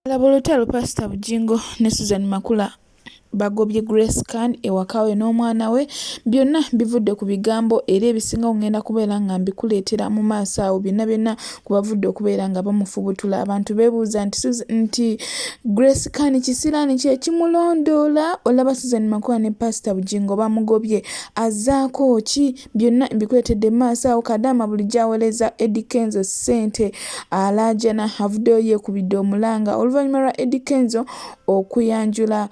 Laba olutalo Pasita Bugingo ne Susan Makula bagobye Grace Khan ewaka we n'omwana we. Byonna bivudde ku bigambo era ebisingawo ngenda kubeera nga mbikuleetera mu maaso awo byonna byonna ku bavudde okubeera nga bamufubutula. Abantu beebuuza nti nti Grace Khan kisiraani kye kimulondoola olaba Susan Makula ne Pasita Bugingo bamugobye azzaako ki? Byonna mbikuleetedde mu maaso awo. Kadaama bulijjo aweereza Eddy Kenzo ssente alaajana avuddeyo yeekubidde omulanga oluvannyuma lwa Eddy Kenzo okuyanjula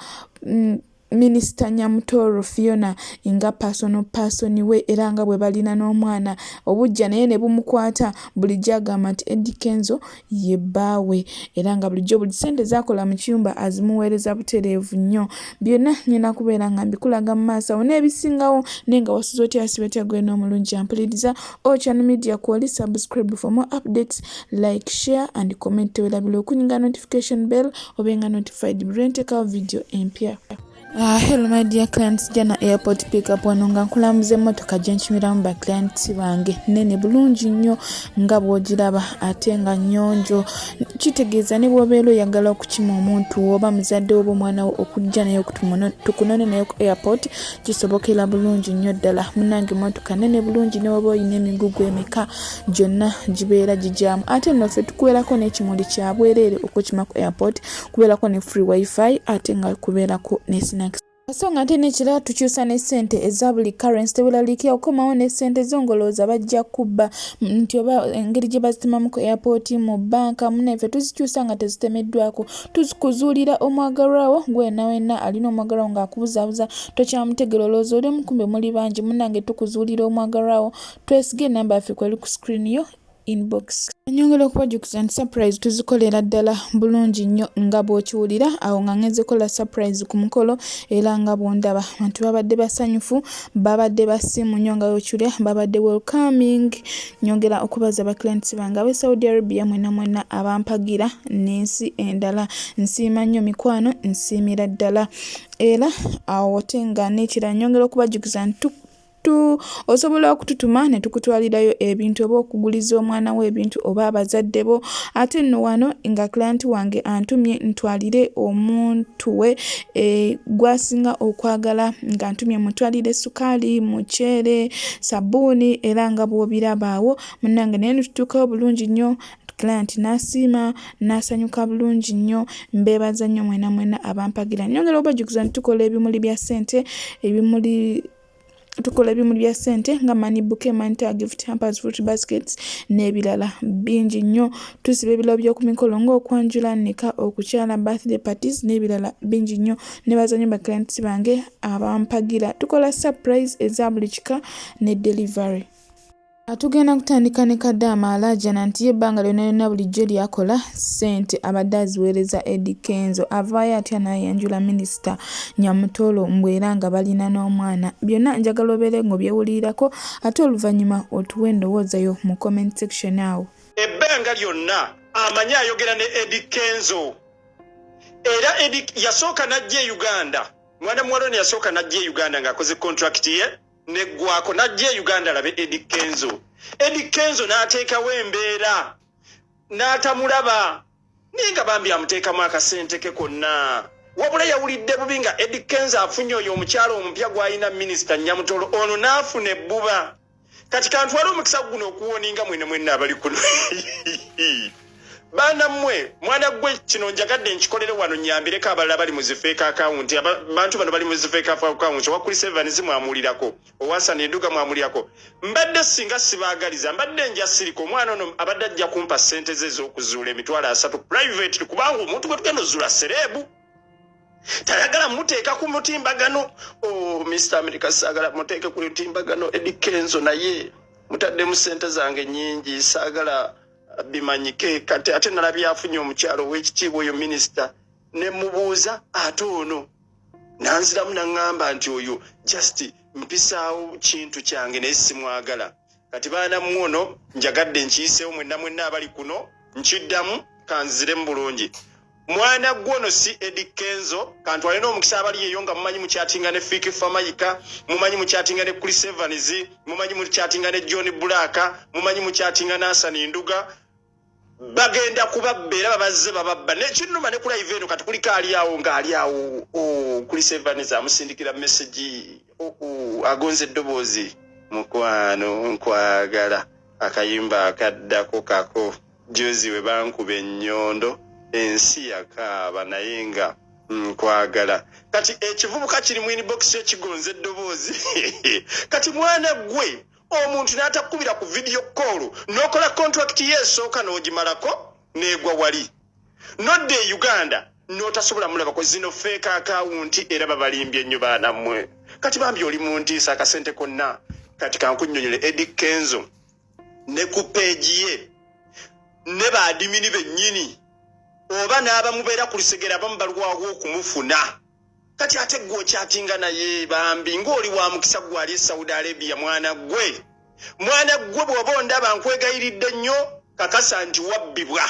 Minisita Nyamutoro Fiona nga personal person we era nga bwe balina n'omwana obuggya naye ne bumukwata bulijjo agamba nti Eddy Kenzo ye bbaawe era nga bulijjo buli ssente z'akola mu kiyumba azimuweereza butereevu nnyo. Byonna ngenda kubeera nga mbikulaga mu maaso awo n'ebisingawo naye nga wasuze otya wasiba otya gwe n'omulungi ampuliriza Ochan Media kwoli subscribe for more updates like share and comment tewerabira okunyiga notification bell obenga notified buli lwentekawo video empya. Hello my dear clients, Jana Airport Pickup wano nga nkulambuza emmotoka gye nkimiramu ba clients bange nene bulungi nnyo nga bw'ogiraba ate nga nnyonjo kitegeeza ne bw'obeera oyagala okukima omuntu oba muzadde oba omwana wo okujja naye tukunone naye ku airport kisobokera bulungi nnyo ddala munnange emmotoka nene bulungi ne woba olina emigugu emeka gyonna gibeera gigyamu ate nno ffe tukubeerako n'ekimuli kya bwereere okukima ku airport kubeerako ne free wifi ate nga kubeerako ne snacks so nga ate n'ekirala tukyusa ne ssente eza buli currency teweraliikira okukomawo ne ssente zo ng'olowooza bajja kubba nti oba engeri gye bazitemamu ku airport mu bbanka munaffe tuzikyusa nga tezitemeddwako tukuzuulira omwagalwa wo gwe wenna wenna alina omwagalwa wo ng'akubuzaabuza tokyamutegera olowooza oli omu kumbe muli bangi munnange tukuzuulira omwagalwa wo twesige enamba yaffe kweri ku screen yo inbox. Nyongera okubajjukiza nti surprise tuzikolera ddala bulungi nnyo nga bw'okiwulira awo nga ngenze kola surprise ku mukolo era nga bw'ondaba abantu babadde basanyufu babadde basiimu nnyo nga bw'okiwulira babadde welcoming nyongera okubaza ba clients bange ab'e Saudi Arabia mwenna mwenna abampagira n'ensi endala nsiima nnyo mikwano nsiimira ddala era awo ate nga n'ekirala nyongera okubajjukiza nti tu osobola okututuma ne tukutwalirayo ebintu oba okuguliza omwana wo ebintu oba abazadde bo ate nno wano nga client wange antumye ntwalire omuntu we e, gwasinga okwagala nga ntumye mutwalire sukaali muceere sabbuuni era nga bw'obirabaawo munnange naye netutuukawo bulungi nnyo client n'asiima n'asanyuka bulungi nnyo mbeebaza nnyo mwena mwena abampagira nyongera obajjukiza nti tukola ebimuli bya ssente ebimuli tukola ebimuli bya ssente nga money bouquet, money tag, gift hampers, fruit baskets n'ebirala bingi nnyo. Tusiba ebirabo by'oku mikolo ng'okwanjula, nika, okukyala, birthday parties n'ebirala bingi nnyo. Nebaza nnyo ba clients bange abampagira. Tukola surprise eza buli kika ne delivery. Tugenda kutandika ne Kadaama alaajana nti ye ebbanga lyonna lyonna bulijjo ly'akola ssente abadde aziweereza Eddy Kenzo. Avaayo atya n'ayanjula minisita Nyamutoro mbu era nga balina n'omwana. Byonna njagala obeere ng'obyewulirirako ate oluvannyuma otuwe endowooza yo mu comment section awo. Ebbanga lyonna amanyi ayogera ne Eddy Kenzo era Eddy yasooka n'ajja e Uganda mwana muwala ono yasooka n'ajja e Uganda ng'akoze contract ye neggwako n'ajja e Uganda alabe Eddy Kenzo. Eddy Kenzo n'ateekawo embeera n'atamulaba naye nga bambi amuteekamu akasente ke konna wabula yawulidde bubi nga Eddy Kenzo afunye oyo omukyala omupya gw'alina minisita Nyamutolo ono n'afuna ebbuba kati kantwale omukisa guno okuwoninga mwene mwenna abali kuno baana mmwe mwana gwe kino njagadde nkikolere wano nyambireko abalala bali mu zifeeka akawunti abantu bano bali mu zifeeka akawunti owa Chris Evans mwamuwulirako owa Sani Nduga mwamuwulirako mbadde singa sibaagaliza mbadde nja sirika omwana ono abadde ajja kumpa ssente ze ez'okuzuula 300,000 private kubanga omuntu gwe tugenda ozuula celeb tayagala muteeka ku mutimbagano. Oh, Mr America saagala muteeke ku mutimbagano Eddy Kenzo naye mutaddemu ssente zange nnyingi saagala bimanyike kati ate nalabye afunye omukyalo ow'ekitiibwa oyo minisita ne mubuuza ate ono nanziramu naŋŋamba nti oyo just mpisaawo kintu kyange naye simwagala kati baana mmwe ono njagadde nkiyiseewo mwenna mwenna abali kuno nkiddamu kanziremu bulungi mwana gwe ono si Eddy Kenzo kantwale n'omukisa abali eyo nga mumanyi mukyatinga ne Fik Fameica mumanyi mukyatinga ne Chris Evans mumanyi mukyatinga ne John Black mumanyi mukyatinga ne Hassan Nduga. Bagenda kubabba era babazze bababba. Nekinnuma ne ku live eno kati kuliko ali awo ng'ali awo, oh, Chris Evans amusindikira message, oh, oh, agonza eddoboozi, mukwano nkwagala, akayimba akaddako kako jozi we bankuba ennyondo ensi yakaaba naye nga nkwagala. Kati ekivubuka kiri mu inbox yo kigonza eddoboozi. Kati mwana gwe, omuntu n'atakubira ku video call, n'okola contract ye esooka n'ogimalako n'egwa wali, nodda e Uganda n'otasobola mulabako. Zino fake account era babalimbye nnyo baanammwe. Kati bambi oli mu ntiisa, akasente konna. Kati kankunnyonyole, Eddy Kenzo ne ku page ye ne ba admin bennyini oba n'abamubeera ku lusegere abamu balwawo okumufuna. Kati ate gwe okyatinga naye, bambi ng'oli wa mukisa gwe ali e Saudi Arabia. Mwana gwe, mwana gwe, bw'oba ondaba nkwegayiridde nnyo, kakasa nti wabbibwa.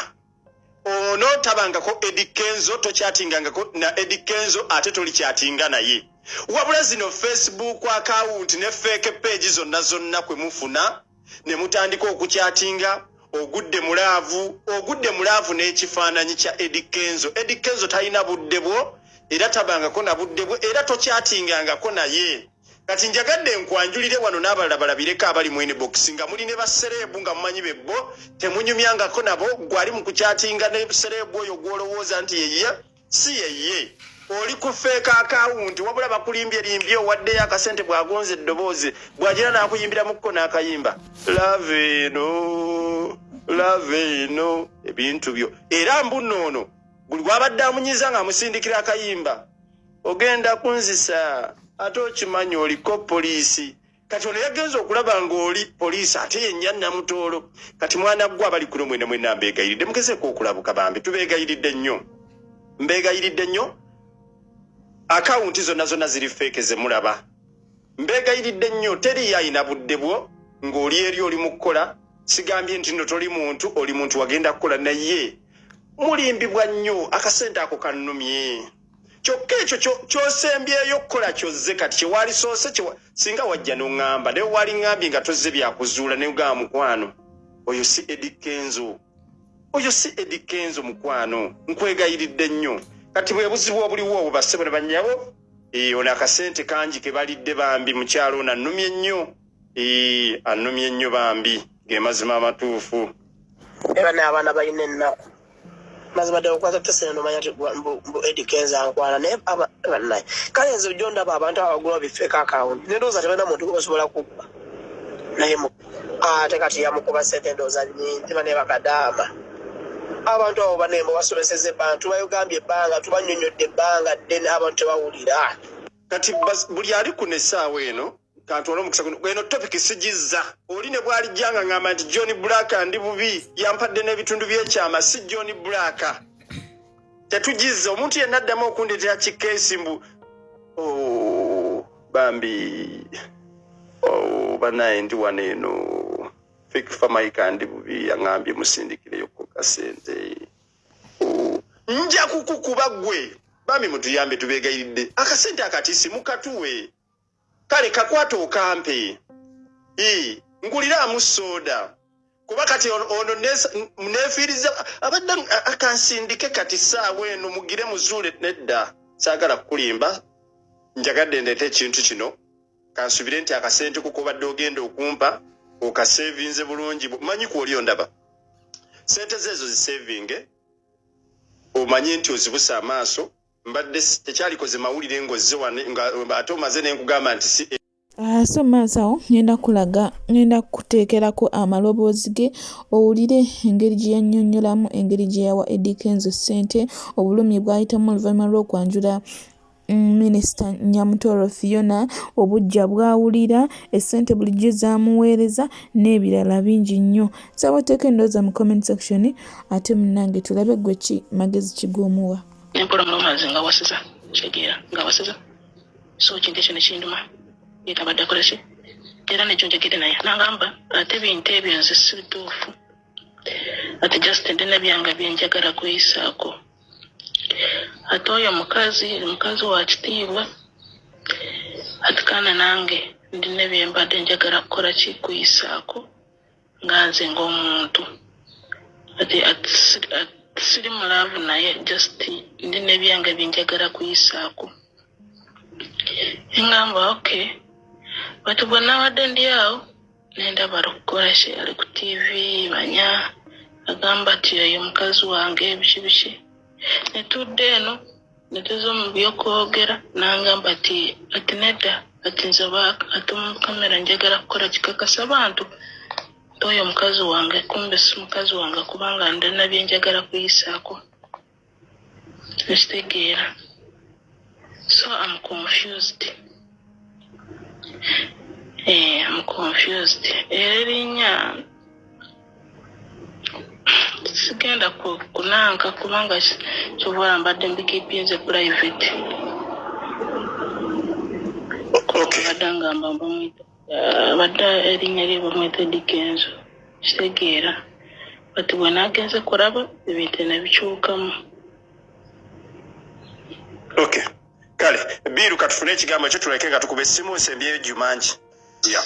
Ono tabangako Eddy Kenzo, tokyatingangako na Eddy Kenzo, ate tolikyatinga naye. Wabula zino Facebook account ne fake page zonna zonna kwe mufuna ne mutandika okukyatinga, ogudde mu love, ogudde mu love n'ekifaananyi kya Eddy Kenzo. Eddy Kenzo talina budde bwo era tabangako na budde bwe era tokyatingangako naye. Kati njagadde nkwanjulire wano n'abalala balabireko abali mu inbox nga muli ne ba celeb nga mumanyi bebbo temunyumyangako nabo. Gwali mu kukyatinga ne celeb oyo gw'olowooza nti yeye, si yeye, oli ku fake account. Wabula bakulimbye limbye, owaddeyo akasente, bw'agonza eddoboozi bw'agira n'akuyimbiramukko n'akayimba love eno, love eno, ebintu byo. Era mbunno ono buli gwabadde amunyiza ng'amusindikira akayimba, ogenda kunzisa ate okimanyi oliko poliisi. Kati ono yagenza okulaba ng'oli poliisi ate yennya Namutoolo. Kati mwana gwe, abali kuno mwena mwena mbeegayiridde mugezeeko okulabuka. Bambi tubeegayiridde nnyo, mbeegayiridde nnyo. Account zonna zonna ziri fake zemulaba. Mbeegayiridde nnyo, teriyo ayina budde bwo ng'oli eri oli mu kukola. Sigambye nti nno toli muntu, oli muntu wagenda kukola, naye mulimbibwa nnyo. Akasente ako kannumye. Kyokka ekyo kyosembyeyo okukola kyozze kati kyewalisoose singa wajja n'oŋŋamba, naye waliŋŋambye nga tozze byakuzuula, naye ogamba mukwano oyo si Eddy Kenzo, oyo si Eddy Kenzo, mukwano nkwegayiridde nnyo. Kati bwe buzibu obuliwo obwo, bassebo ne bannyabo. Ono akasente kangi ke balidde. Bambi mukyalo ono annumye nnyo. Annumye nnyo bambi, ge mazima amatuufu. Era n'abaana balina ennaku. Mazima ddala okwata tesene nomanya nti mbu Eddy Kenzo ankwana, naye bannaye kale nze ujja ondaba abantu abagula bi fake account nendowooza tebalina muntu gwe basobola kubba, naye ate kati yamukuba sente ndowooza nnyingi. Bane bakadaama abantu abo banembo basomeseza ebbanga, tubayogambye ebbanga, tubanyonyodde ebbanga ddene, abantu tebawulira. Kati buli ali kuno essaawa eno kantwale omukisa guno. Eno topic sigizza oli ne bwalijja nga ngamba nti John Black ndi bubi yampadde n'ebitundu by'ekyama, si John Black, tetugizza. Omuntu yenna addamu okundeetera kikeesi mbu, oh, bambi, oh, banaye ndi wano eno Fik Fameica ndi bubi yaŋambye musindikireyo kasente. Oh, nja kukukuba ggwe. Bambi mutuyambe, tubeegayiridde, akasente akatisi mukatuwe. Kale kakwata okampe. Ii, nguliraamu soda kuba kati ono neefiiriza abadde akansindike. Kati saawa eno mugire muzuule. Nedda, saagala kukulimba, njagadde ndeete ekintu kino. Kansubire nti akasente ko kobadde ogenda okumpa okasevinze bulungi. Manyi kwoli ondaba, sente ze ezo zisevinge, omanye nti ozibuse amaaso. Mbadde tekyalikoze mawulire ng'ozze wano nga ate omaze nenkugamba nti si So maaso awo ngenda kulaga, ngenda kuteekerako amaloboozi ge owulire engeri gye yannyonnyolamu engeri gye yawa Eddy Kenzo ssente, obulumi bw'ayitamu oluvannyuma lw'okwanjula Minisita Nyamutoro Fiona, obuggya bw'awulira, essente bulijjo z'amuweereza n'ebirala bingi nnyo. Nsaba oteeke endowooza mu comment section ate munnange tulabe ggwe ki magezi ki g'omuwa. Nempola mulomazi nga wasiza kitegeera nga wasiza, so kintu ekyo nekinduma yetabadde akola ki era nekyo njogedde naye nangamba ate bintu ebyo nze si bituufu, ate just ndina byange byenjagala kweyisaako, ate oyo mukazi mukazi wa kitiibwa, ate kandi nange ndina byembadde njagala kukola ki kuyisaako nga nze ng'omuntu. Ati siri mu laavu naye just ndi nebyange byenjagala kuyisaako. Engamba okay, but bwe nabadde ndi awo nendaba ali kukola ki, ali ku TV manya agamba ati oyo mukazi wange biki biki. Netudda eno netuza mu byokwogera, nangamba ati nedda, ati nze ati mu kamera njagala kukola kikakasa bantu nti oyo mukazi wange, kumbe si mukazi wange kubanga ndina byenjagala kuyisaako. Ekitegeera? So I'm confused. I'm confused. Era erinnya sigenda kunanka kubanga kyobola mbadde mbikipinze private. Abadde angamba bamwita, abadde erinnya lye bamwita Eddy Kenzo, kitegeera? But bwe nagenze kulaba ebintu nebikyukamu. Okay, kale biiru katufune ekigambo ekyo tuleke nga tukuba essimu nsembyeyo Jumanji. Yeah.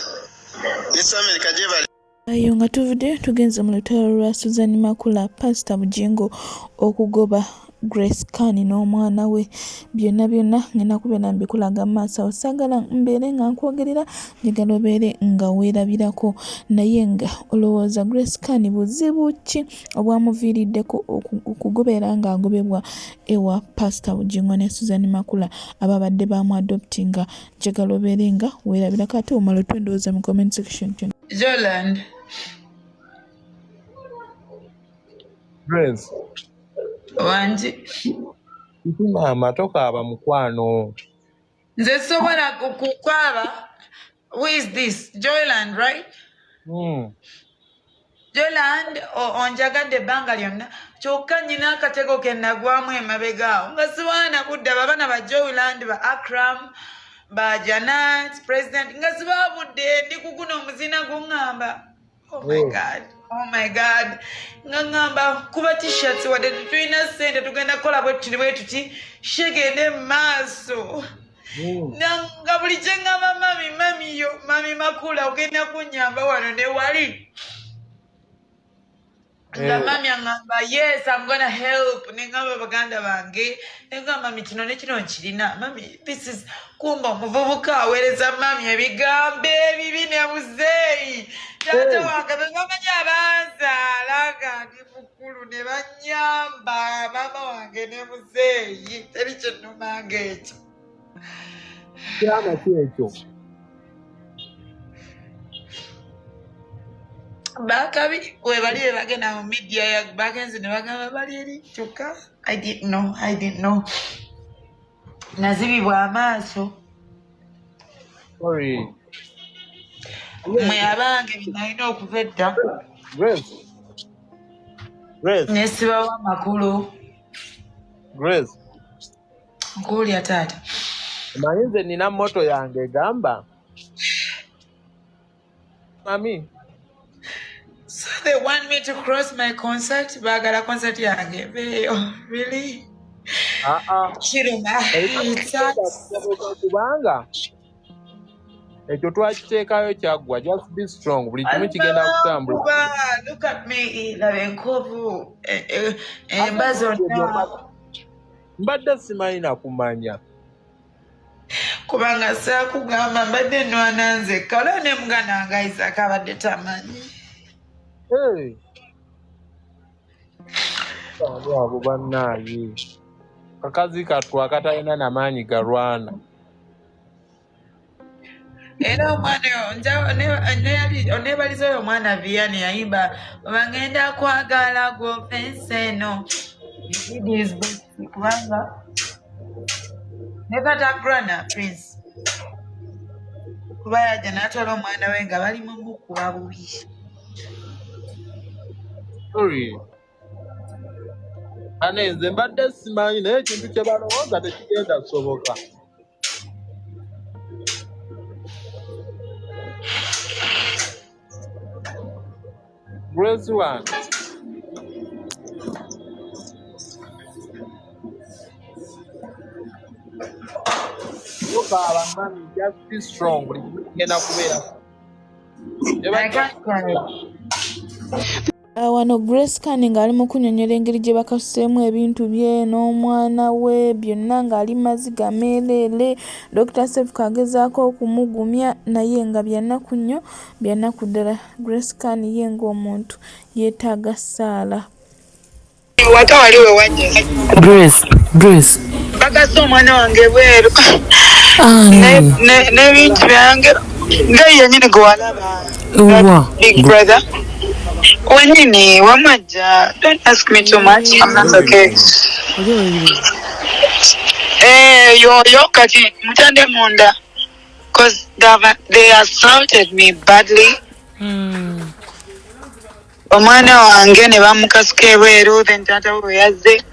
Miss America gyebali. Ayo nga tuvuddeyo tugenze mu lutalo lwa Susan Makula, Pasita Bugingo okugoba Grace Khan n'omwana we. Byonna byonna ngenda kubeera mbikulaga mu maaso awo. Saagala mbeere nga nkwogerera, njagala obeere nga weerabirako. Naye nga olowooza Grace Khan buzibu ki obwamuviiriddeko okugobeera ng'agobebwa ewa Pasita Bugingo ne Susan Makula ababadde bamu adoptinga? Njagala obeere nga weerabirako ate omala otwendowooza mu comment section. Joland. Grace. Wangi. Kiki maama, tokaaba mukwano. Nze sobola kukaaba. Who is this? Joyland, right? Mm. Joyland, onjagadde ebbanga lyonna, kyokka nnyina akatego ke nagwamu emabega awo nga siwaana budde. Abo abaana ba Joyland, ba Akram, ba Janat president, nga sibabudde. Ndi kuguno omuzina guŋŋamba, oh my God, oh my God, nga ŋŋamba kuba T-shirts wadde tetulina ssente, tugenda kukola bwe tuti bwe tuti, shegende mu maaso. Nga buli kye ŋŋamba mami, mami yo mami Makula ogenda kunnyamba wano ne wali, nga mami aŋŋamba, yes, I'm gonna help. Ne ŋŋamba baganda bange, ne ŋŋamba mami kino ne kino nkirina, mami this is. Kumba omuvubuka aweereza mami ebigambo ebibi ne muzeeyi taata wange be bamanyi abanzaala nga ndi mukulu, ne banyamba maama wange ne muzeeyi. Teri kyennuma ng'ekyo. Kyama ki ekyo? Bakabi webali bebagenda mu media ya bagenze ne bagamba bali eri, kyokka I didn't know, I didn't know, nazibibwa amaaso. Sorry. Mwe abange binalina okuva edda. Grace. Grace. Nesibawo amakulu. Grace. Nkuwulya taata. Omanyi nze nina motto yange egamba mami. So they want me to cross my concert. Baagala concert yange ebeeyo, really? Aa. Kiruma. It sucks. Kubanga ekyo twakiteekayo kyaggwa. Just be strong, buli kimu kigenda kutambula. Kuba look at me, laba enkovu, emba zonna. Mbadde simanyi nakumanya. Kubanga saakugamba, mbadde nwana nzekka, olaba ne muganda wange Isaac abadde tamanyi. Hey. Ani abo bannaaye, kakazi kattu akatalina namaanyi galwana. Era omwana oyo oneebaliza oyo omwana Viani yayimba bagenda kwagala gwofensi eno. He did his best, kubanga ne tata Grana Prince, kuba yajja n'atwala omwana we nga bali mu mukuba bubi. Sorry. Ane nze mbadde simanyi, naye ekintu kye balowooza tekigenda kusoboka. Grace wange. Tokaaba mami, just be strong. Buli kimu kigenda kubeera. I can't cry. Wano Grace Khan ng'ali mu kunnyonnyola engeri gye bakasuseemu ebintu bye n'omwana we byonna ng'ali maziga meereere. Dokita Sefuko agezaako okumugumya naye nga bya nnaku nnyo, bya nnaku ddala. Grace Khan ye ng'omuntu yeetaaga ssaala. Waka wali wewajja. Grace, Grace. Bakase omwana wange ebweru. N'ebintu byange nga yenyini gwe walaba. Wa. Big brother. Wenyini wamwajja. Don't ask me too much. I'm not okay. Eh, yoyo kati mutande munda. Cause they assaulted me badly. Omwana wange ne bamukasuka ebweru, then taata we bwe yazze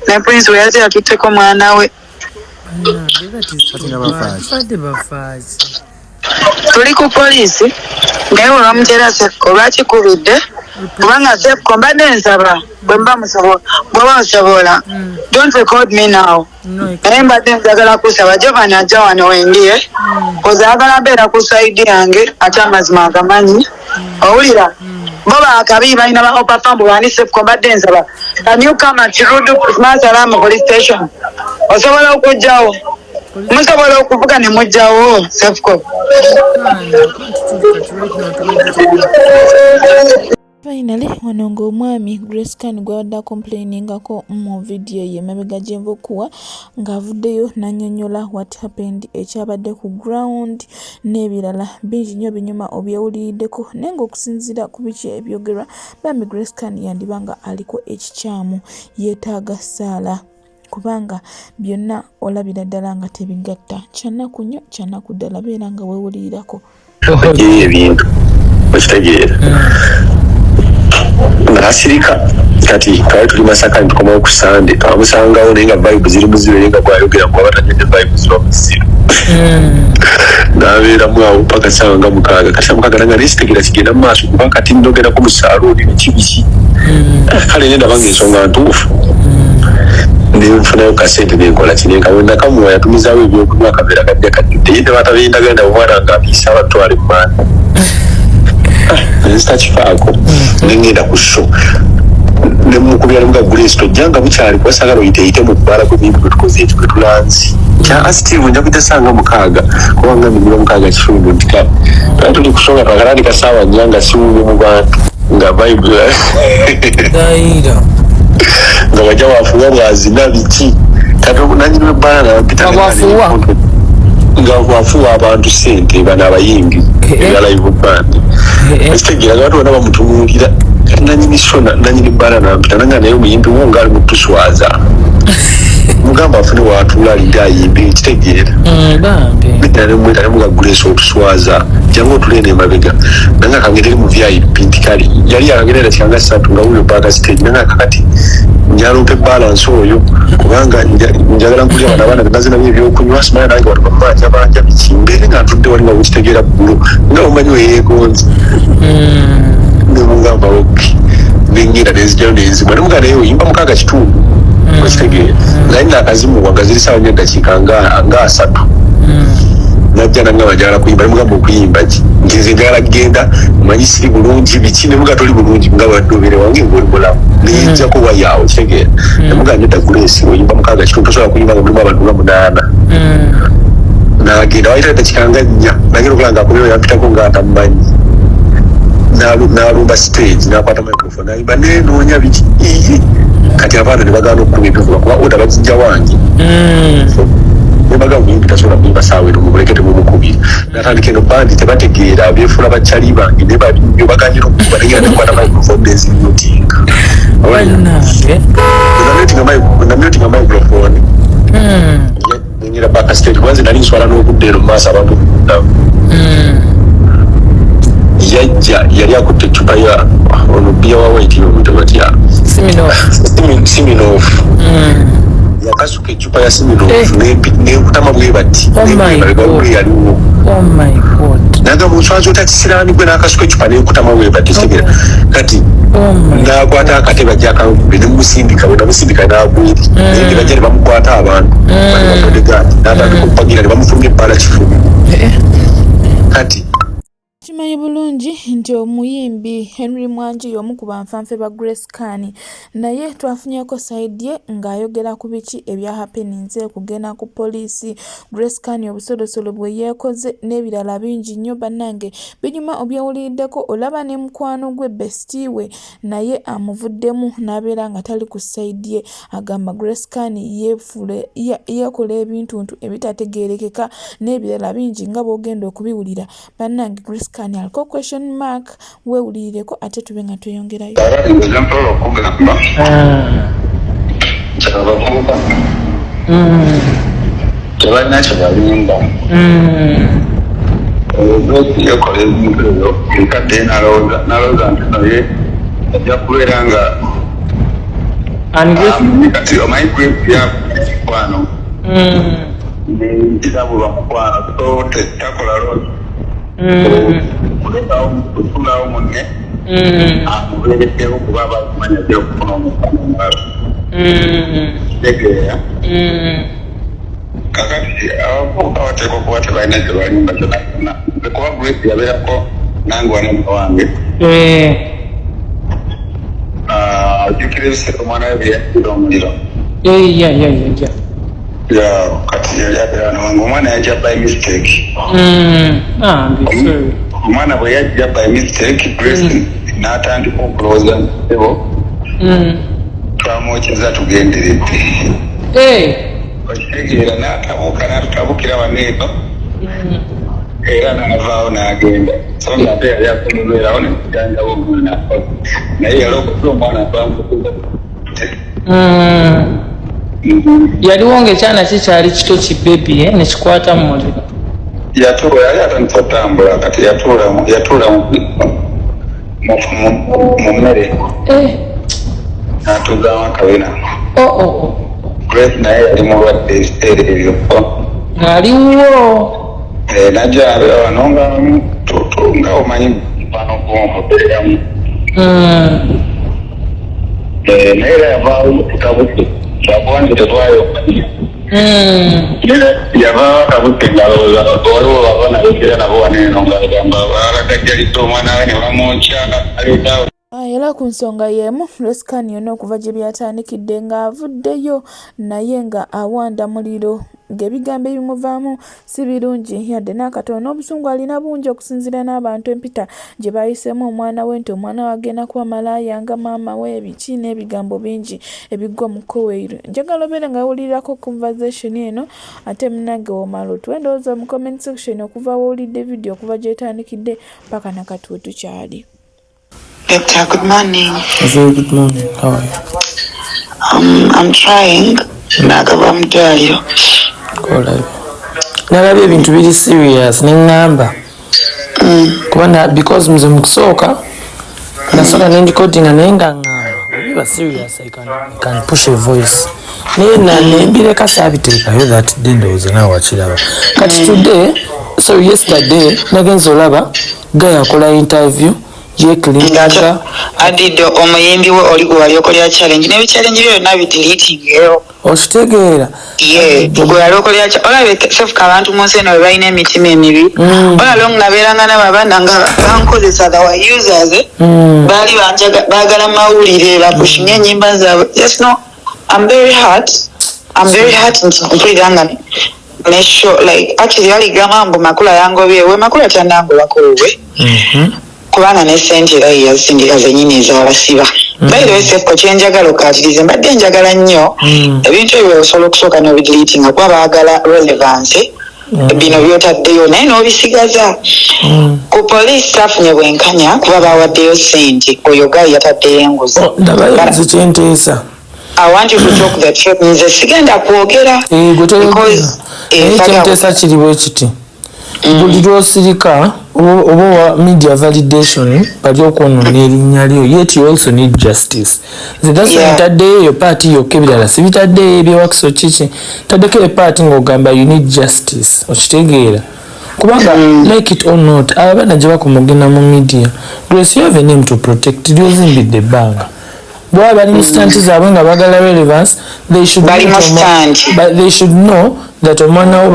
ne Prince bwe yazze yatutteko mwana we. Badde bafaaki. Tuli ku poliisi naye bwe bamuteera Sefco lwaki kubidde kubanga Sefco mbadde nsaba bwe mba musobola bw'oba osobola don't record me now. Naye mbadde njagala kusaba Jovan ajja wano wendi eh? Oze ayagala mbeera ku side yange ate amazima agamanyi owulira bo bakabi balina ba opafambu bani. Sefco mbadde nsaba, can you come at Rudu Masalama police station? Osobola okujjawo, musobola okuvuga ne mujjawo Sefco. Finally wano ng'omwami Grace Khan gw'abadde acomplainingako mu vidiyo ye emabega gye nva okuwa ng'avuddeyo n'annyonnyola what happened, ekyabadde ku ground n'ebirala bingi nnyo binyuma obyewuliriddeko, naye ng'okusinziira ku biki ebyogerwa, bambi Grace Khan yandiba nga aliko ekikyamu, yeetaaga ssaala kubanga byonna olabira ddala nga tebigatta. Kyannaku nnyo, kyannaku ddala. Beera nga weewulirirako. Bagyeyo ebintu, okitegeera, n'asirika. Kati twali tuli Masaka, nitukomawo ku Sande, twamusangawo naye nga vibe ziri muziro, ye nga bwayogera kuba batanywedde vibe ziba muziro. N'abeeramu awo paka saawa nga 6. Kati saa 6 nanga nesitegera kigenda mu maaso, kuba kati ndogerako mu saaluuni biki biki. Kale nendaba nga ensonga ntuufu, nenfunayo kasente nenkola kinenka nakamuwa yatumizaawo ebyokunywa, akaveera kajja kajjudde ye nebatabendagenda omwana nga abiisa abatwala emaani nzitakifaako. Nengenda ku show nemukubira nemuga, "Grace, tojjanga bukyali kuba sagala oyiteyite mu bbala gwe bintu bwetukoze ekyo bwe tulanzi kya Steve, nja kujja sanga 6 kubanga migula 6 kitundu." Nti kale twali tuli ku show nga twakatandika saawa 4 nga siwuubye mu bantu nga vibe Dayira. Nga wajja wafuwa bwazina biki. Kati nanyini webbaala nampita. Nga bwafuuwa? Nga bwafuwa abantu sente, bano abayimbi ebya live band, ekitegeera nga abantu bonna bamutunuulira. Kati nanyini show nanyini bbaala nampita nanga, "Naye omuyimbi wo nga ali mutuswaza, mugamba afune watuula alinde ayimbe," ekitegeera. Bambi. Nemweta nemuga, "Grace, otuswaza, jangu otule eno emabega." Nanga kangerere mu VIP. Nti kale yali yakangerera kyanga 3 nga wuyo back stage. Nanga kakati njalumpe balance oyo kubanga njagala nkulya bano abaana benaze nabyo ebyokunywa, simanya nange wano bamanja banja biki, mbeere nga ntudde wali nga bwekitegeera ggulo nga omanyi weyeegonze. Nemugamba okay, nengenda nenzijjayo nenzimwa nemuga, "Naye oyimba 6 kitundu," okitegeera, naye nakazimuwa nga ziri saawa 4 eddakiika nga 30. Najja nangamba, "Njagala kuyimba." Nemugamba, "Okuyimba ki?" Nti, "Nze njagala kugenda, omanyi siri bulungi biki." Nemuga, "Toli bulungi nga badde obeere wange ngaoli mulamu." Neyejjako wayaawo, kitegeera. Nemuga, "Nedda Grace, oyimba 6 kitundu, tosobola kuyimba nga mulimu abantu nga 8." Nagenda, wayita eddakiika nga 4, nagenda okulaba nga akomyewo, yampitako nga atamumanyi. N'alumba stage, n'akwata microphone, nayimba nenoonya biki. Ii, kati abaana ne bagaana okukuba ebivuga kuba oda bagijja wange. Nebaga, "Muyimbi tasobola kuyimba saawa eno, mumuleke temumukubira." Natandika eno bandi tebategeera, befuula bakyali bange ne babinyo baganyira okukuba. Negenda nekwata microphone nezimutinga. Bannange. Namutinga microphone, nenyira back stage kuba nze nali nswala n'okudda eno mu maaso abantu okuddamu. Yajja yali akutte eccupa ya ono bbiya wa white omuntu batya? Smirnoff. Smirnoff. Yakasuka eccupa ya Smirnoff nenkutama bwe bati. Oh my God. Yaliwo. Oh my God. Nagamba, "Oswaza otya kisiraani gwe?" N'akasuka eccupa nenkutama bwe bati, kitegeera kati. Oh my. N'akwata akatebe ajja akankube, nemusindika. Bwe namusindika n'agwiri, naye ne bajja ne bamukwata abantu bali babodyguard, n'atandika okupagira ne bamufulumya ebbala kifubi. Kati Kimanyi. Tukimanyi bulungi nti omuyimbi Henry Mwanje y'omu ku banfanfe ba Grace Khan naye twafunyeeko sayidi ye ng'ayogera ku biki ebya happeninze, okugenda ku poliisi, Grace Khan obusolosolo bwe yeekoze n'ebirala bingi nnyo bannange binyuma obyewuliriddeko olaba ne mukwano gwe bestie we naye amuvuddemu n'abeera nga tali ku sayidi ye agamba Grace Khan yeekola ebintuntu ebitategeerekeka n'ebirala bingi nga bw'ogenda okubiwulira. Bannange Grace Khan aliko question mark, weewulirireko ate tube nga tweyongerayo. Nze nsobola okugamba nti abavubuka tebalina kye balimba. Grace yekola ebintu ebyo enkadde nalowooza nti naye ajja kubeera nga kati omanyi Grace yamukwano nekirabulwa mukwano so takola loozi kusulawo munne amubeereddewo kuba aba akumanya ajja okufuna omukwano omulala kitegeera. Kakati abavubuka bateekwa okuba tebalina kye balimba kyonna kyonna kuba Grace yabeerako nange wanadda wange. Ojjukira ebiseera omwana we bye yajjira omuliro? Yeah. Kati yali abeera wano wange, omwana yajja by mistake. Omwana bwe yajja by mistake, Grace n'atandika okulowooza nsebo twamwokyeza tugenderedde. Okitegeera, n'atabuuka n'atutabukira wano eno era n'avaawo n'agenda, so nga ate yali asobola nekujjanjaba omwana, naye yalowooza omwana twamukuza. Yaliwo ngaekyana kikyali kito ki baby nekikwata mu muliro. Yatuula, yali atandise otambula, kati yatuula mu mmere n'atuuzaamu akabina. Oh. Grace naye yali mulwadde ebiseera ebyo. Ng'aliwo. Najja abeera wano nga nga omanyi mukwano gw'omubeeramu, naye era yavaawo tabuse lwakuba nti tetwayokanya. Yavaawo atabuse ng'alowooza waliwo baba nayogera nabo wano eno ng'agamba balagajjalidde omwana we ne bamwokya aleetaawo. Era ku nsonga y'emu, Grace Khan yonna okuva gye byatandikidde ng'avuddeyo naye nga awanda muliro ng'ebigambo ebimuvaamu si birungi yadde n'akatono, n'obusungu alina bungi okusinziira n'abantu empita gye bayiseemu omwana we nti omwana we agenda kuba malaaya nga maama we, biki n'ebigambo bingi ebigwa mu kkoweero. Njagala obeere nga wewulirirako conversation eno ate munnange w'omala otuwe endowooza mu comment section okuva w'owulidde vidiyo okuva gy'etandikidde paka nakati we tukyali. Doctor, good morning. A very good morning. How are you? I'm trying. Nakava mu ddwaliro. Olabye. Nalabye ebintu biri serious ne ŋŋamba. Kuba na because nze mu kusooka nasooka ne ndecordinga naye nga ŋŋamba biba serious I can push a voice. Naye na nembireka saabiteekayo that day, ndowooza naawe wakiraba. Kati today, so yesterday nagenze olaba guy akola interview yeecleaninga. Adidde omuyimbi we oli gwe wali okolera challenge n'ebichallenge bye byonna bideletingeyo. Okitegeera. Ye gwe wali okolera olabe sefuka abantu mu nsi eno bwe balina emitima emibi. All along nabeeranga nabo abaana nga bankozesa, the were users, eh? Baali baagala mawulire bapushinga ennyimba zaabwe. Just no, I'm very hurt, I'm very hurt nti mpulira nga ne show like actually baligamba mbu Makula yangobye we Makula tannangobako we kubanga ne sente era ye yazisindika zennyini ezabasiba. By the way, Sefko, kyenjagala okkaatirize, mbadde njagala nnyo ebintu ebyo osobola okusooka n'obideletinga kuba baagala relevance bino byotaddeyo naye n'obisigaza. Ku poliisi saafunye bwenkanya kuba bawaddeyo sente, oyo guy yataddeyo enguzi. Oh, ndabayo nze kyenteesa. I want you to talk the truth. Nze sigenda kwogera. Eh, gwe toyogera. Because, Naye kyenteesa kiri bwe kiti: buli lwosirika oba owa media validation bali okwonoona erinnya lyo, yet you also need justice. Nze that's why ntaddeyo eyo part yokka, ebirala sibitaddeyo ebyewakiso kiki, ntaddeko eyo part ng'ogamba you need justice. Okitegeera, kubanga like it or not, abo abaana gye bakoma ogenda mu media, Grace, you have a name to protect lyozimbidde ebbanga. Bwaba bali mu stunt zaabwe nga bagala relevance, they should Bali mu know stunt. But they should know that omwana wo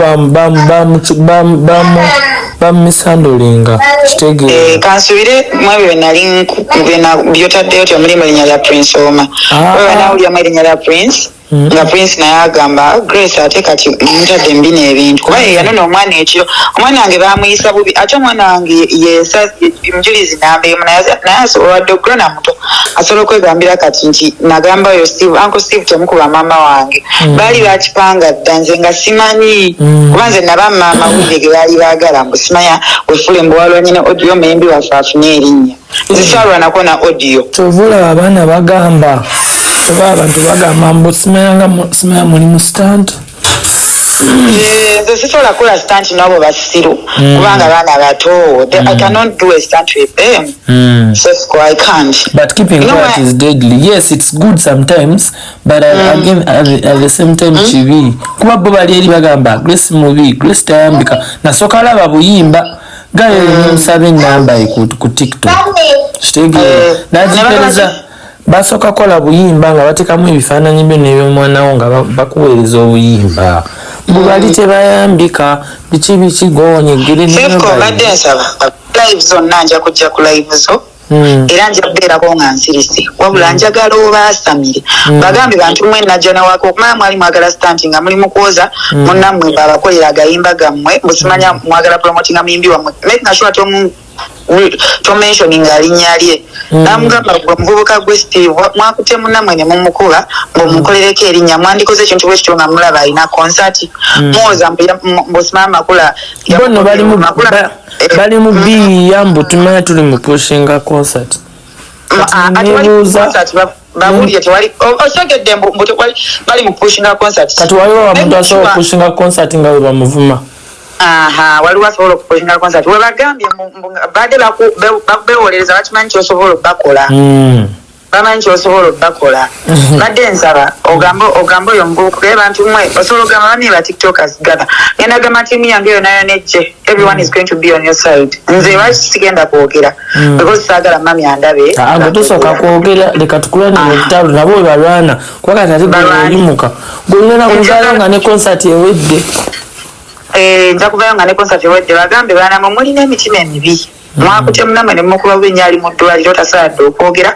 Bamumisandolinga kitegeera. Eh, kansubire mu ebyo byenali byotaddeyo temulimu erinnya lya Prince Omar. Ah. Oba nawuliramu erinnya lya Prince nga Prince naye agamba Grace ate kati mutadde mu bino ebintu kuba ye yanona omwana ekiro, omwana wange baamuyisa bubi ate omwana wange yesa mujulizi namba emu naye asobola wadde okugona muto asobola okwegambira kati nti nagamba oyo Steve, Uncle Steve temukuba maama wange. Baali bakipanga dda nze nga simanyi kuba nze naba maama wulire ge baali baagala mbu simanya wefule mbu walwanye ne audio omuyimbi waffe afune erinnya. Nze saalwanako na audio. Kyova olaba abaana bagamba oba abantu bagamba mbu simanya nga simanya muli mu stunt. Eh, nze sisobola kukola stunt n'abo basiru kubanga baana bato. I cannot do a stunt with them. Sesco, I can't. But keeping You know quiet what? is deadly. Yes, it's good sometimes, but again at the same time kibi. Kuba bo bali eri bagamba Grace mubi, Grace tayambika. Nasooka alaba buyimba gayo nemusaba enamba ye ku TikTok. Kitegeera. N'agipereza basooka kola buyimba nga bateekamu ebifaananyi byo n'ebyomwana wo nga bakuweereza obuyimba. Mbu bali tebayambika biki biki goonyegere Sefco, n'enamba ye. mbadde nsaba live zonna nja kujja ku live zo. Era nja kubeerako nga nsirise wabula njagala obaasamire bagambe bantu mwe najja nawaka okumanya mwali mwagala stunt nga muli mu kwoza munnammwe ng'abakolera agayimba gammwe musimanya mwagala promotinga muyimbi wammwe making sure tomentioninga linnya lye. Namugamba gwe muvubuka gwe Steve mwakutte munnammwe ne mumukuba ng'omukolereko erinnya mwandikoze ekintu bwe kityo nga mulaba alina concert muwoza mbu simanya Makula Bo nno bali mu Makula bali mu biiya mbu tumanya tuli mu pushinga concert. Kati Ati wali nebuuza concert babuulire tewali osogedde mbu tewali bali mu pushinga concert. Kati waliwo omuntu asobola okupushinga concert nga bwe bamuvuma. Aha, waliwo asobola okupushinga concert. We bagambye mbu badde beewolereza bakimanyi ky'osobola obbakola. Bamanyi ky'osobola obbakola. Badde nsaba ogambe oyo muvubuka naye bantu mmwe osobola ogamba bani ba TikTokers gather. Ngenda gamba ttiimu yange yonna yonna ejje. Everyone is going to be on your side. Nze lwaki sigenda kwogera? Because saagala mami andabe. Gwe tosooka kwogera, leka tukulwanire olutalo nabo bwe balwana. Kuba kati ate gwe oyimuka. Gwe olina kuvaayo nga ne concert ewedde. Nja kuvaayo nga ne concert ewedde. Bagambe baana mmwe mulina emitima emibi. Mwakutya munnammwe ne mumukuba bubi nnyo ali mu ddwaliro tasaadde okwogera.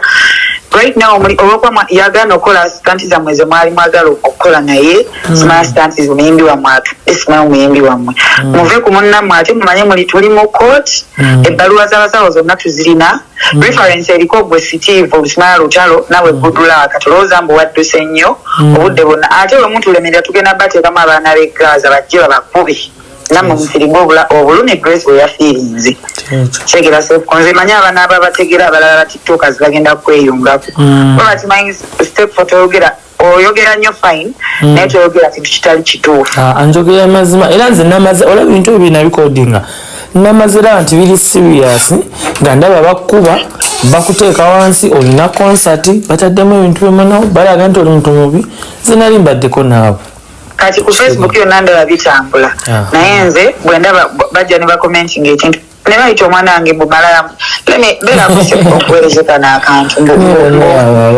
Right now olw'okuba yagaana okukola stunt zammwe ze mwali mwagala okukola naye simanya stunt omuyimbi wammwe atudde simanya omuyimbi wammwe. Muve ku munnammwe ate mumanye tuli mu court, ebbaluwa z'abasawo zonna tuzirina. Reference eriko gwe Steve simanya lutalo nawe good luck tolowooza mbu wadduse nnyo obudde bwonna. Ate bwe mutulemerera tugenda bateekamu abaana b'e Gaza bajje babakube. Nammwe musiringe obulumi Grace bwe yafiirinze. Kyegera Sefco, nze manyi abaana ababategera abalala ba TikTokers bagenda kweyungako. Kuba bakimanyi step for toyogera, oyogera nnyo fine, naye toyogera kintu kitali kituufu. Njogera mazima era nze namaze olaba ebintu ebyo binabikodinga. Namaze era nti biri serious nga ndaba bakuba bakuteeka wansi olina concert bataddemu ebintu byomanawo balaga nti oli muntu mubi nze nali mbaddeko naabo. Kati ku Facebook yonna ndaba bitambula. Naye nze bwe ndaba bajja ne bakomentinga ekintu ne bayita omwana wange mbu malaya. Let me beera ku okuweereza kano akantu mbu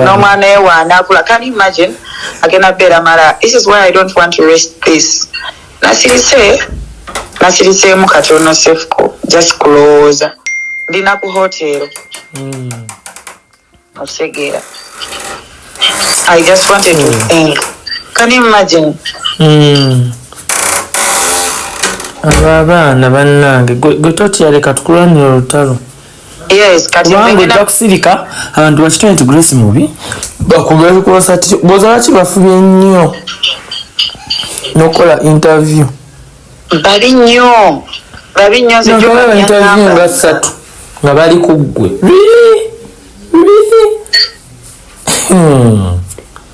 n'omwana we w'anaakula. Can you imagine? Agenda beera malaya. This is why I don't want to rest peace. Nasiriseemu katono Sefco just kulowooza. Ndina ku hotel. Otegeera. I just wanted to think. Can you imagine? Abo abaana bannange gwe totya leka tukulwanire olutalo. Yes, kati Kubanga ngenda ojja kusirika abantu bakitone nti Grace mubi bakugere concert bw'oza lwaki bafubye nnyo n'okukola interview. Babi nnyo. Babi nnyo nze Nagala Jovan interview yangamba. nga ssatu nga bali ku ggwe. Really? Really?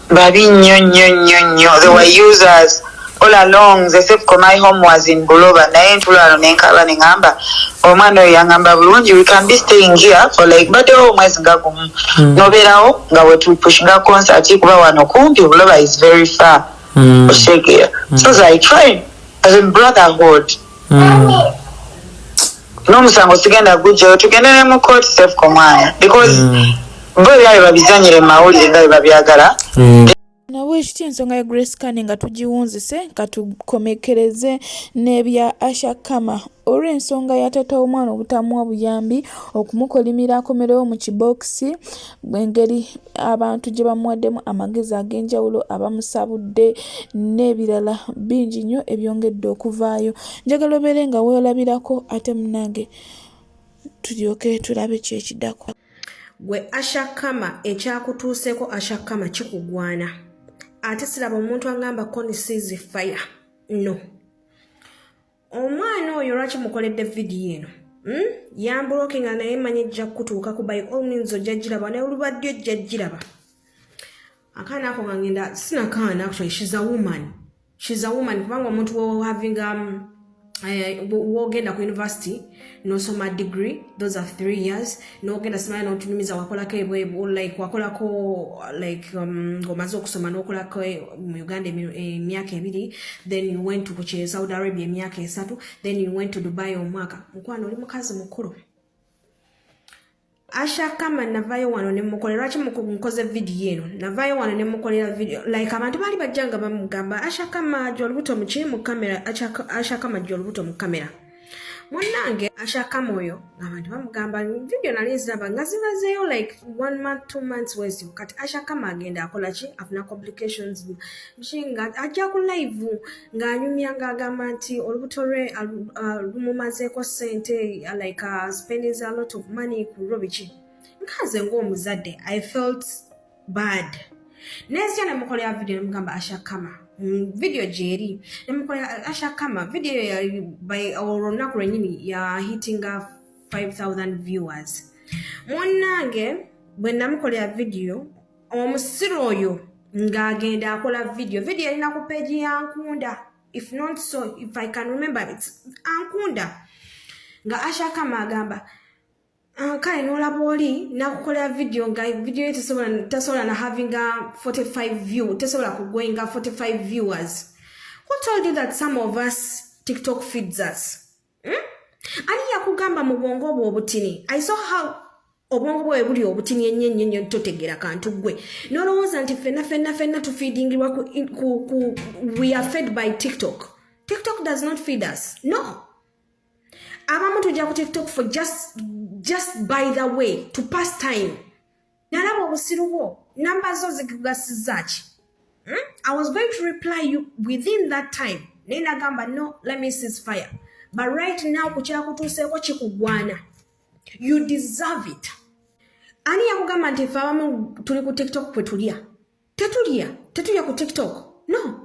Babi nnyo nnyo nnyo nnyo. They were users all along. They said my home was in Buloba. Naye ntula wano ne nkaaba ne ŋŋamba omwana oyo yaŋŋamba bulungi we can be staying here for like baddewo omwezi nga gumu. N'obeerawo nga we tupushinga concert kuba wano kumpi Buloba is very far. Otegeera. So I was like fine as in brotherhood. N'omusango sigenda gujjayo tugende ne mu court Sefco mwana because bo ebyabwe babizanyire mu mawulire nga bwe babyagala. Nabo Bwekityo ensonga ya Grace Khan nga tugiwunzise, katukomekkereze n'ebya Asha Kama olw'ensonga ya taata w'omwana obutamuwa buyambi, okumukolimira akomerewo mu kibookisi, engeri abantu gye bamuwaddemu amagezi ag'enjawulo, abamusabudde n'ebirala bingi nnyo ebyongedde okuvaayo. Njagala obeere nga weolabirako ate munnange tulyoke tulabe ki ekidako. Gwe Asha Kama ekyakutuuseeko Asha Kama kikugwana ate siraba omuntu angamba koni sees fire no omwana oyo lwaki mukoledde vidiyo eno hmm? Yambulokinga naye manyi ejja kukutuukako. By all means ojja giraba, naye olubadde ojja giraba. Akaana ako nga ngenda sinakaana, actually she's a woman, she's a woman, kubanga omuntu having wogenda ku university nosoma degree, those are 3 years, nogenda simanya notunumiza wakolako ebwebu, like wakolako like ng'omaze okusoma nokolako mu Uganda emyaka 2, then you went to ku Saudi Arabia emyaka 3, then you went to Dubai omwaka. Mukwano, oli mukazi mukulu. Asha Kama, navayo wano nemukolera. Lwaki nkoze vidiyo eno? Navayo wano nemukolera video, like abantu baali bajja nga bamugamba, "Asha Kama ajja olubuto muki mu kamera, Asha Kama ajja olubuto mu kamera." Munnange, Asha Kama oyo abantu bamugamba, video nali nziraba nga zimazeeyo like one month, 2 months wezio. Kati Asha Kama agenda akola ki? Afuna complications ki? Nga ajja ku live ng'anyumya ng'agamba nti olubuto lwe lumumazeeko ssente, like spending a lot of money ku lwo biki. Nkaze ng'omuzadde I felt bad. Nenzija nemukolera video nemugamba, "Asha Kama," video gyeri, nemukolera Asha Kama video eyo by olwo olunaku lwennyini ya hittinga 5000 viewers. Munnange, bwe namukolera video, omusiru oyo ng'agenda akola video. Video erina ku page ya Nkunda, if not so, if I can remember, it's Ankunda, nga Asha Kama agamba, "Ah, kale n'olaba oli nakukolera video nga video ye tasobola na havinga 45 view, tesobola kugoinga 45 viewers." Who told you that some of us TikTok feeds us, Ani yakugamba mu bwongo obwo obutini? I saw how obwongo bwe buli obutini ennyo ennyo ennyo, totegeera kantu ggwe n'olowooza nti ffenna ffenna ffenna tufeedingibwa ku we are fed by TikTok. TikTok does not feed us, no. Abamu tujja ku TikTok for just by the way to pass time. Nalaba obusiru bwo, namba zo zikugasiza ki, I was going to reply you within that time, naye nagamba, "No, let me cease fire." But right now ku kyakutuuseeko kikugwana, you deserve it. Ani yakugamba nti ffe abamu tuli ku TikTok kwe tulya? Tetulya, tetulya ku TikTok, no.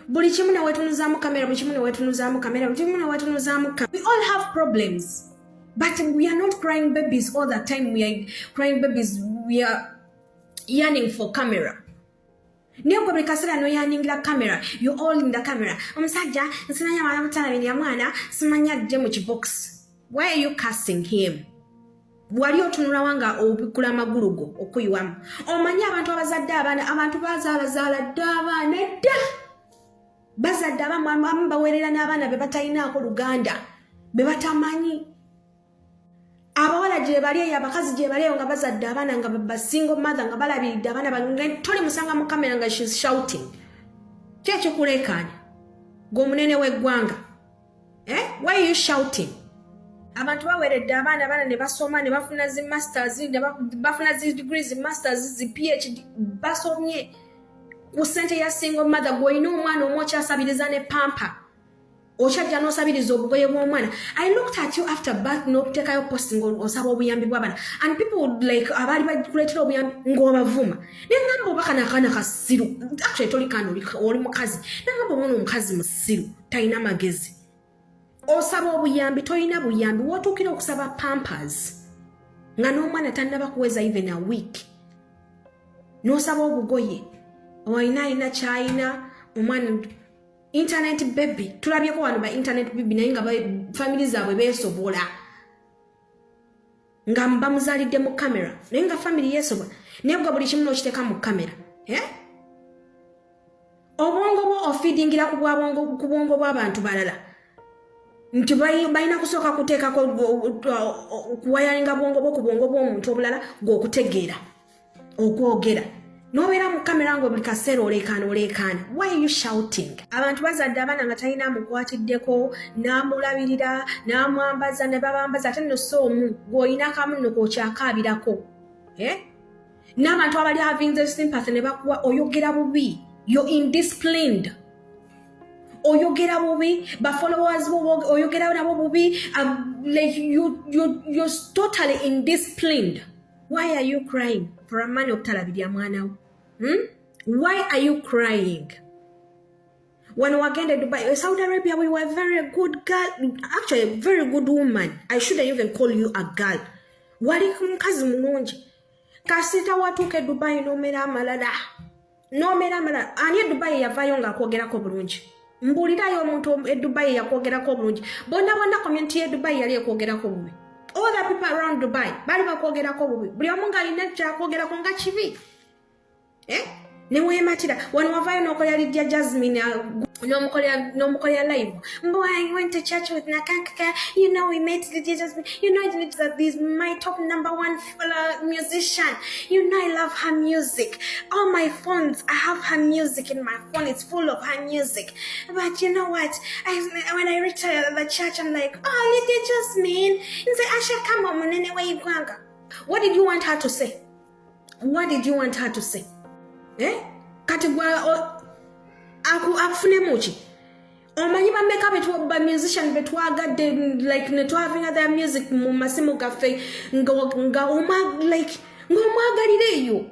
Buli kimu neweetunuzaamu kamera, buli kimu neweetunuzaamu kamera, buli kimu neweetunuzaamu. We all have problems, but we are not crying babies all the time. We are crying babies, we are yearning for camera. Naye gwe buli kaseera noyaningira camera, you all in the camera. Omusajja nsimanya mwana mutalabirira mwana, simanya ajje mu kibox. Why are you cursing him? Wali otunulawa nga obikula amagulu go okuyiwamu? Omanyi abantu abazadde abaana, abantu bazaabazaala dda abaana dda, bazadde abamu, abamu baweerera n'abaana be batalinaako luganda, be batamanyi. Abawala gye bali eyo, abakazi gye bali eyo nga bazadde abaana, nga ba single mother, nga balabiridde abaana nga toli musanga mu kamera nga she's shouting. Ki ekikuleekaanya gweomunene w'eggwanga, eh? Why are you shouting? Abantu baweredde abaana, abaana ne basoma ne bafuna zi masters, ne bafuna zi degrees, masters, zi PhD, basomye ku ssente ya single mother. Gw'olina omwana omu okyasabiriza ne pamper, okyajja n'osabiriza obugoye bw'omwana. I looked at you after birth n'okuteekayo post ng'osaba obuyambi bw'abaana, and people would like abaali bakuleetera obuyambi ng'obavuma. Neŋŋamba, oba kano akaana kasiru. Actually toli kaana, oli mukazi. Neŋŋamba, omwana omukazi musiru, talina magezi. Osaba obuyambi, tolina buyambi, wootuukira okusaba pampers nga n'omwana tannaba kuweza even a week, n'osaba obugoye. Olina alina kyalina omwana internet baby. Tulabyeko wano ba internet baby, naye nga family zaabwe beesobola, nga bamuzaalidde mu kamera, naye nga family yeesobola. Naye gwe buli kimu n'okiteeka mu kamera, eh? Obwongo bwo ofeedingira ku bwongo bw'abantu balala nti balina kusooka kuteekako kuwayalinga bwongo bwo ku bwongo bw'omuntu obulala gw'okutegeera okwogera. Nobeera mu kamera nga buli kaseera oleekaana oleekaana. Why are you shouting? Abantu bazadde abaana nga talina amukwatiddeko n'amulabirira n'amwambaza ne babambaza, ate nno si omu gw'olina kamu nno k'okyakaabirako. Eh? N'abantu abali having the sympathy ne bakuwa, oyogera bubi, you're indisciplined, oyogera bubi, ba followers bo oyogera nabo bubi, like you're totally indisciplined. Why are you crying for a man okutalabirira mwana wo? Hmm? Why are you crying? Wano wagenda e Dubai, Saudi Arabia, we were very good girl, actually a very good woman. I shouldn't even call you a girl. Wali mukazi mulungi. Kasita watuuka e Dubai n'omera amalala, n'omera amalala. Ani e Dubai yavaayo ng'akwogerako bulungi? Mbuulirayo omuntu e Dubai yakwogerako obulungi. Bonna bonna community ye Dubai yali ekwogerako bubi. All the people around Dubai bali bakwogerako bubi, buli omu ng'alina kyakwogerako nga kibi, eh? Neweematira wano wavaayo n'okolera Lydia Jasmine, n'omukolera live mbu I went to church with Nakankaka, we met Lydia Jasmine, that this my top number one musician, I love her music, all my phones, I have her music in my phone, it's full of her music. But you know what, when I reached the church, I'm like, oh, Lydia Jasmine, nze Asha Kama munene wa Igwanga. What did you want her to say? What did you want her to say? Eh? Kati gwa akufunemu ki? Omanyi bameka ba musician betwagadde, like ne twavinga their music mu masimu gaffe, nga oma like ng'omwagalira eyo,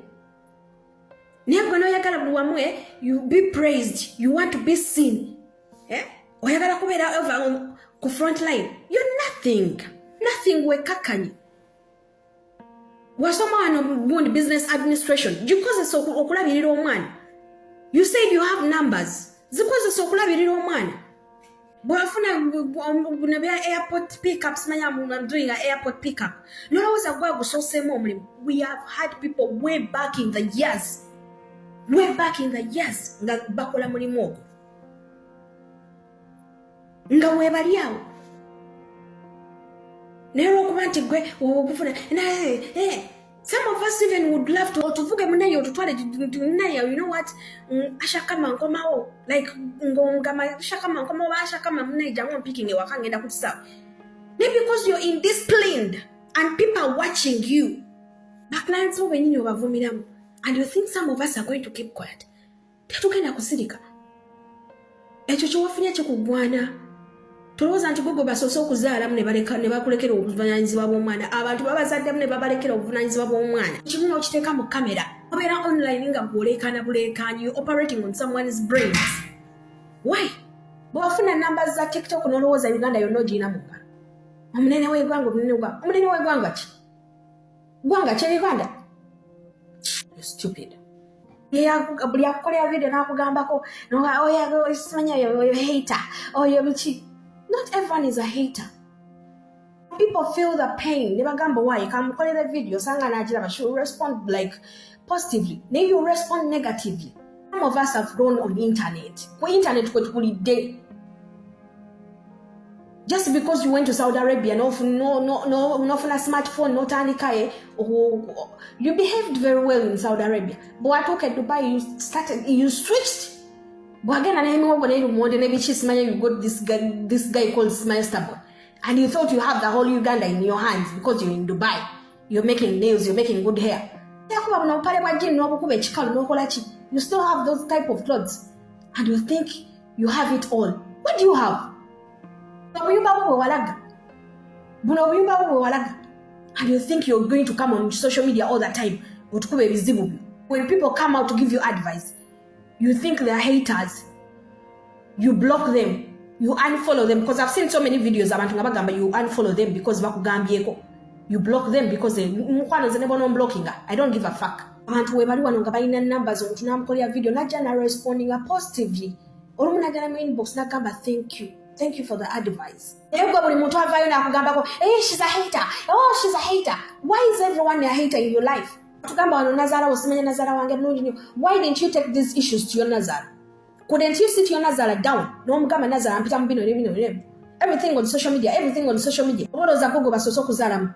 naye gwe noyagala buli wamu, eh, you be praised, you want to be seen, eh? Oyagala kubeera over ku front line. You're nothing, nothing. Wekkakkanye. Wasoma wano gundi business administration, gikozesa okulabirira omwana. You said you have numbers, zikozesa okulabirira omwana. Bwafuna bino bya airport pickup, simanya I'm doing a airport pickup, nolowooza gwe agusooseemu omulimu. We have had people way back in the years, way back in the years, nga bakola mulimu ogwo nga weebali awo, naye olwokuba nti gwe okufuna naye, eh, some of us even would love to otuvuge munaye otutwale naye, you know what, Asha Kama nkomawo, like ng'omugamba Asha Kama nkomawo, Asha Kama munaye jangu ompikinge waka ngenda ku kisaawe. Naye because you're indisciplined and people are watching you, ba clients bo bennyini obavumiramu, and you think some of us are going to keep quiet. Tetugenda kusirika. Ekyo kyewafunye kikugwana. Tolowooza nti gwe gwe basoose okuzaalamu ne bakulekera obuvunaanyizibwa bw'omwana. Abantu babazaddemu ne babalekera obuvunaanyizibwa bw'omwana. Kimu n'okiteeka mu kamera, obeera online nga gwoleekaana buleekaanyi. You operating on someone's brains. Why? Bwewafuna namba za TikTok n'olowooza Uganda yonna ogirina mu ngalo. Omunene w'eggwanga, omunene w'eggwanga, omunene w'eggwanga ki? Ggwanga ki Uganda? You're stupid. Buli akukolera video n'akugambako noga, oyo simanya oyo hater, oyo biki. Not everyone is a hater. People feel the pain ne bagamba, why kamukolera video sanga n'agiraba, she will respond like positively, naye you respond negatively. Some of us have grown on internet. Ku internet kwe tukulidde. Just because you went to Saudi Arabia nofuna smartphone notandika, eh, you behaved very well in Saudi Arabia. Bwatuuka e Dubai, you started, you switched. Bwagenda n'emiwogo n'erumonde n'ebiki, simanya you got this guy called Simanya Starboy, and you thought you have the whole Uganda in your hands because you're in Dubai, you're making nails, you're making good hair. Yakuba buno obupale bwa jean n'obukuba ekikalu n'okola ki, you still have those type of clothes and you think you have it all. What do you have? Obuyumba bwo bwe walaga, buno obuyumba bwo bwe walaga, and you think you're going to come on social media all the time otukuba ebizibu byo. When people come out to give you advice, you think they're haters. You block them, you unfollow them, because I've seen so many videos abantu nga bagamba you unfollow them because bakugambyeko. You block them because mukwano nze ne bw'onomblockinga, I don't give a fuck. Abantu we bali wano nga balina numbers, omuntu n'amukolera video najja narespondinga positively, olumu nagenda mu inbox nagamba, "Thank you, thank you for the advice." Naye gwe buli muntu avaayo n'akugambako, "Hey, she's a hater, oh, she's a hater." Why is everyone a hater in your life? Tugamba wano nazaala wo, simanya nazaala wange mulungi nnyo. Why didn't you take these issues to your nazaala? Couldn't you sit your nazaala down n'omugamba, "Nazaala, mpita mu bino ne bino ne bino"? Everything on social media, everything on social media. Oba olowooza gwe basoose okuzaalamu?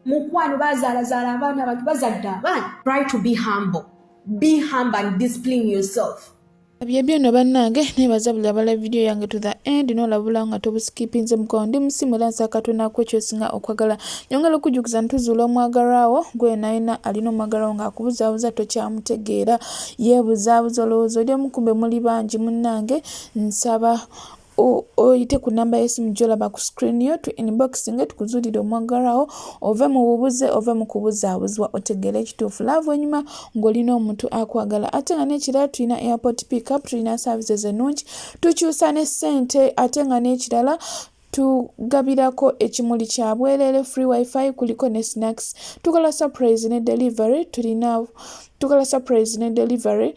Mukwano, bazaalazaala abaana, abantu bazadde abaana. Try to be humble. Be humble and discipline yourself. Byebyo no bannange, nebaza buli abala vidiyo yange to the end, nolabula nga tobuskipinze. Mukwano, ndi musimu era nsaba Katonda ku ekyosinga okwagala. Nyongera okujjukiza ntuzuula omwagalwawo gwe nalina alina omwagalwawo ng'akubuzaabuza, tokyamutegeera, yeebuzaabuza, olowooza oli omu, kumbe muli bangi. Munnange, nsaba oyite ku namba y'essimu gy'olaba ku screen yo, tu inboxing, tukuzuulire omwagalwawo, ove mu bubuze, ove mu kubuzaabuzibwa, otegeere ekituufu. Love enyuma ng'olina omuntu akwagala. Ate nga n'ekirala, tulina airport pickup, tulina services ennungi, tukyusa ne ssente. Ate nga n'ekirala, tugabirako ekimuli kya bwereere, free WiFi, kuliko ne snacks. Tukola surprise ne delivery, tulina tukola surprise ne delivery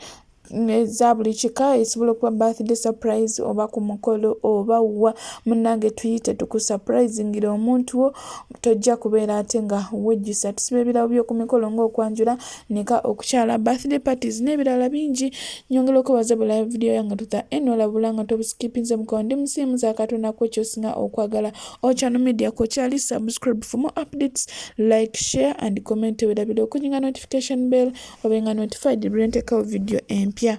eza buli kika, esobola okuba birthday surprise oba ku mukolo oba wa. Munnange, tuyite tukusurprisingira omuntu wo, tojja kubeera ate nga wejjusa. Tusiba ebirabo by'oku mikolo ng'okwanjula, nika, okukyala, birthday parties n'ebirala bingi. Nyongera okwebaza buli vidiyo yange tuta enolabula nga tobuskipinze. Mukwano, ndi musiimu za Katonda ku ekyosinga okwagala. Ochano Media kokyali, subscribe for more updates, like, share and comment. Werabira okunyinga notification bell, obenga notified lwe nteekawo video empya.